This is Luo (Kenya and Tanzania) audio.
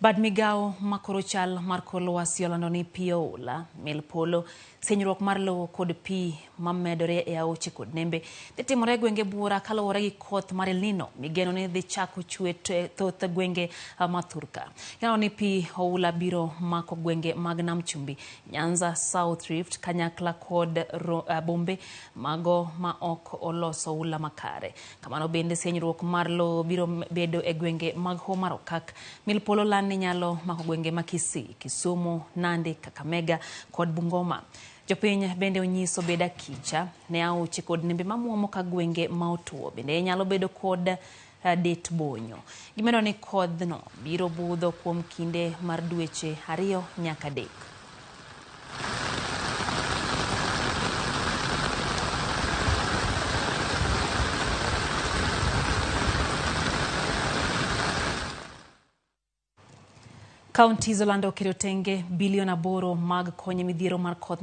Bad migawo makoro chal mar kor lwasi olando ni pi oula, mil polo, sienyruok mar lowo kod pi mamedore e aoche kod nembe dhi timore e gwenge buora kaluwore gi koth mar El Nino migeno ni dhi chako chwe thoth gwenge ma thurka. Gineno ni pi oula biro mako gwenge mag Nam Chumbi, Nyanza, South Rift kanyakla kod bombe mago ma ok oloso oula makare. Kamano bende sienyruok mar lowo biro bedo e gwenge mag Hoho mar Okak. Mil polo lan ni nyalo mako gwenge ma Kisii, Kisumu, Nandi, Kakamega kod Bungoma. Jopiny bende onyiso bed akicha ne aoche kod nembe mamuomo ka gwenge ma otuo bende nyalo bedo kod det bonyo. Gimedo ni kodhno biro budho kuom kinde mar dweche 2 nyaka 3. Counties olando keto tenge bilion 8 mag konyo midhiero mar koth.